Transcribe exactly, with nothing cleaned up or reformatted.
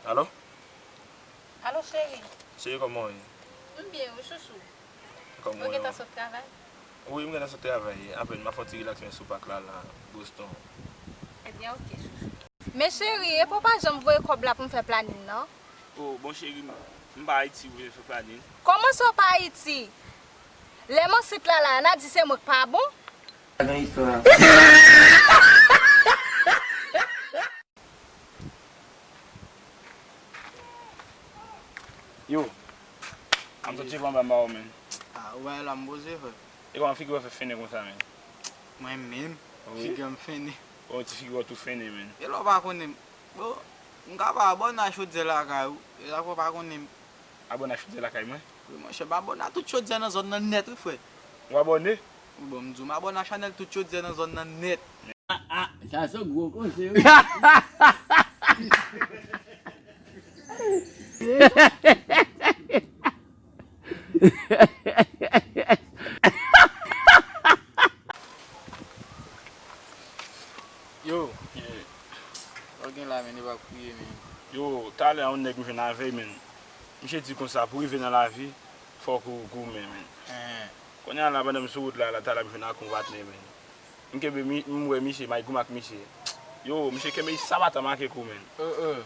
Alo? Alo, cheri. Cheri, kòman w ye? M byen, wi, chouchou. Kòman Ou w ye? Gentan sot travay? Wi, m gentan sot travay apèn. M ap fè yon ti rilaks men sou pak la, la, Boston. Ebyen, oke, chouchou. Men cheri, epi w pa janm voye kòb la pou m fè planin nan? Oh, bon, cheri, m, m pa Ayiti, ou vle fè planin? Kòman sa w pa Ayiti? Lè m anset la, la, n a di se mwen k pa bon? Yo, m sot cheve anba m ba ou, men. Ah, ou bay la m poze, frè. E kòman figi w fè fennen konsa, men? Mwen menm, Wi. Figi m fennen. Bon, ti figi w tou fennen, men. E lè w pa konnen m. Bon, m ka pa abòne a chodyè lakay ou. E la fò w pa konnen m. Abòne a chodyè lakay mwen? Wi, monchè, m abòne a tout chodyè nan zòn nan nèt, wi, frè. Ou abòne? Bon, m di w, m abòne a chanèl tout chodyè nan zòn nan nèt. Sa se gwo konsèy, wi. Yo, sa w gen la, men, e pa kriye, men. Yo, talè a yon nèg m jwenn avè l, men. Misye di konsa, pou rive nan lavi, fòk ou goumen, men. Hen. Kounye a la, pandan m sou wout la, la, talè m jwenn ak yon patnè, men. M kenbe mi, m wè misye, m al goumen ak misye. Yo, misye kenbe sa pa ta make kou, men. Oh, oh.